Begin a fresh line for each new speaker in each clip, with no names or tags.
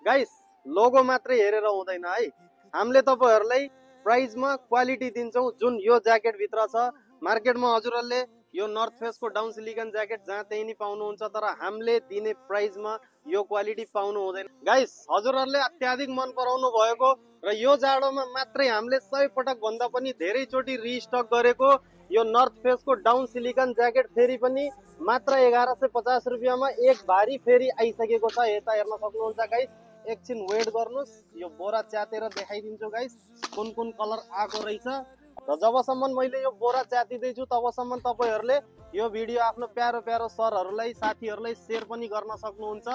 Guys logo मात्रै हेरेर हुँदैन है, हामीले तपाईहरुलाई प्राइसमा क्वालिटी दिन्छौं। जुन यो ज्याकेट भित्र छ मार्केटमा हजुरहरुले यो नर्थ फेसको डाउन सिलिकन ज्याकेट जहाँ त्यही नि पाउनुहुन्छ, तर हामीले दिने प्राइसमा यो क्वालिटी पाउनु हुँदैन। गाइस हजुरहरुले अत्याधिक मन पराउनु भएको र यो जाडोमा मात्रै हामीले 100 पटक भन्दा पनि धेरै चोटी रिस्टक गरेको यो नर्थ फेसको डाउन सिलिकन ज्याकेट फेरि पनि मात्र 1150 रुपैयाँमा एक भारी फेरि आइसकेको छ। यता हेर्न सक्नुहुन्छ गाइस, एकछिन वेट गर्नुस्, यो बोरा च्यातेर देखाइदिन्छु गाइस कुन कुन कलर आएको रहेछ। र जबसम्म मैले यो बोरा च्यातिदै छु तबसम्म तपाईहरुले यो भिडियो आफ्नो प्यारो प्यारो सरहरुलाई साथीहरुलाई शेयर पनि गर्न सक्नुहुन्छ।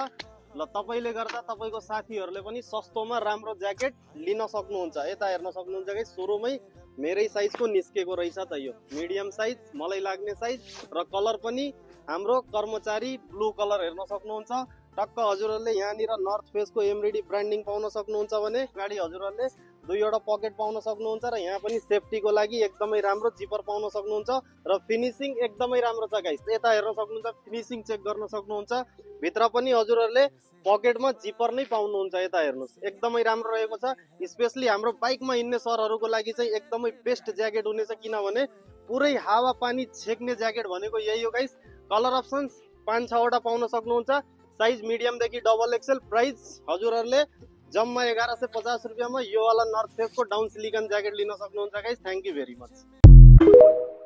ल तपाईले गर्दा तपाईको साथीहरुले पनि सस्तोमा राम्रो ज्याकेट लिन सक्नुहुन्छ। यता हेर्न सक्नुहुन्छ गाइस, सुरुमै मेरै साइजको निस्केको रहेछ त यो मिडियम साइज मलाई लाग्ने साइज र कलर पनि हाम्रो कर्मचारी ब्लू कलर हेर्न सक्नुहुन्छ। टक्क हजुरहरुले यहाँनिर नर्थ फेसको एमरेडी ब्रान्डिङ पाउन सक्नुहुन्छ भने गाडी हजुरहरुले दुईवटा पकेट पाउन सक्नुहुन्छ र यहाँ पनि सेफ्टीको लागि एकदमै राम्रो जिपर पाउन सक्नुहुन्छ र फिनिशिङ एकदमै राम्रो छ गाइस। यता हेर्न सक्नुहुन्छ, फिनिशिङ चेक गर्न सक्नुहुन्छ। भित्र पनि हजुरहरुले पकेटमा जिपर नै पाउनुहुन्छ। यता हेर्नुस्, एकदमै राम्रो रहेको छ। स्पेशली हाम्रो बाइकमा हिँड्ने सरहरुको लागि चाहिँ एकदमै बेस्ट ज्याकेट हुनेछ, किनभने पुरै हावा पानी छेक्ने ज्याकेट भनेको यही हो गाइस। कलर अप्सन्स 5-6 वटा पाउन सक्नुहुन्छ। साइज मिडियम देखि डबल एक्सएल। प्राइस हजुरहरुले जम्मा 1150 रुपैयाँमा यो वाला नर्थ फेसको डाउन सिलिकन ज्याकेट लिन सक्नुहुन्छ guys. Thank you very much.